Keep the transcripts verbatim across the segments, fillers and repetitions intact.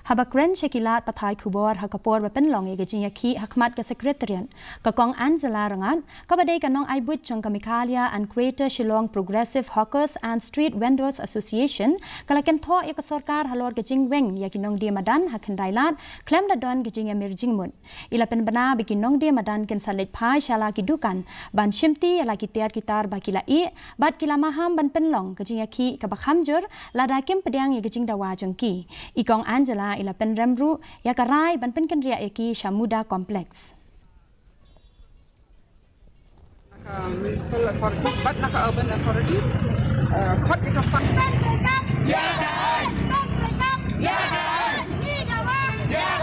Haba kren sha ki lad pathai khubor ha ka por ba pynlong ïa ka jingïakhih ha khmat ka Secretariat, ka Kong Angela Rangad, kaba dei ka nongai buit jong ka Meghalaya and Greater Shillong Progressive Hawkers and Street Vendors Association, ka la kynthoh ïa ka sorkar halor ka jingweng ïa ki nongdie madan ha Khyndailad khlem da don ka jingïamir jingmut. I la pynbna ba ki nongdie madan kin sa leit phai sha la ki dukan ban shimti ïa la ki tiar ki tar ba ki la ïeh, bad ki la maham ban pynlong ka jingïakhih kaba kham jur lada kim pdiang ïa ka jingdawa jong ki. I Kong Angela i la pynrem ruh ïa ka rai ban pynkynriah ïa ki sha Muda Complex. Na ka municipal authorities bad na ka urban authorities, uh, khot ïa ka fund. Ban treikam ïa ka aiñ. Ban treikam ïa ka aiñ. Ban treikam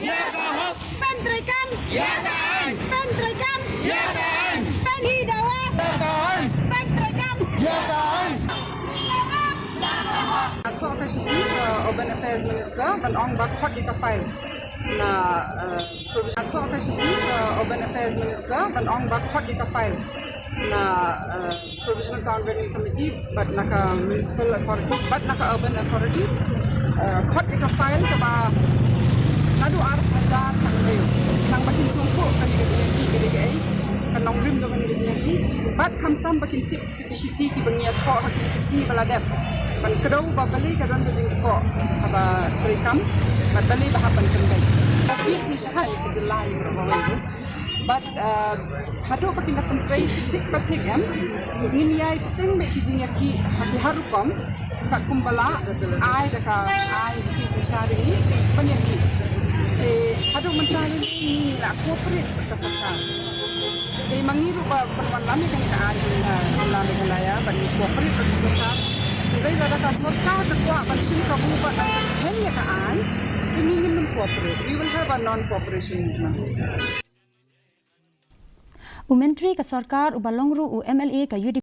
ïa ka hok. Ban treikam ïa ka aiñ. Ban treikam ïa ka aiñ. Ban hi dawa ïa ka aiñ. Ban treikam ïa ka aiñ. Khot ka shi, uh, Urban Affairs Minister ban ong ba khot ïa ka file na, uh, provision. Khot ka shi, uh, Urban Affairs Minister ban ong ba khot ïa ka file na, uh, Provisional Town Building Committee bad na ka municipal authorities bad na ka urban authorities, uh, khot ïa ka file kaba naduh ar hajar khathynriew, nang ba kin sngewthuh kane ka jingïakhih ka dei kaei, ka nongrim jong kane ka jingïakhih, bad khamtam ba kin tip ki shithi kiba ngi ïathoh ha kine ki sngi ba la dep ban kdew ba balei ka don ka jingkhoh haba treikam bad balei ba hap ban kynbeit. Ba phi shi shai ka jylla ïa ka ba wei. Bad, uh, haduh ba kin da pyntrei thik ba thik em, ngin ïai pynbeit ki jingïakhih ha ki har rukom, katkum ba la ai da ka aiñ British Insurance ban ïakhih. Te haduh mynta ngi, ngi la cooperate bad ka sorkar. Te ma ngi ruh ba pynwan lam ïa kane ka aiñ ha jylla Meghalaya ban ngi cooperate bad ka sorkar. Hynrei lada ka sorkar ka kwah ban shim kabu bad ban pynheh ïa ka aiñ, te ngi ngim cooperate. We will have a non-cooperation movement. U Myntri ka sorkar uba long ruh u M L A ka U D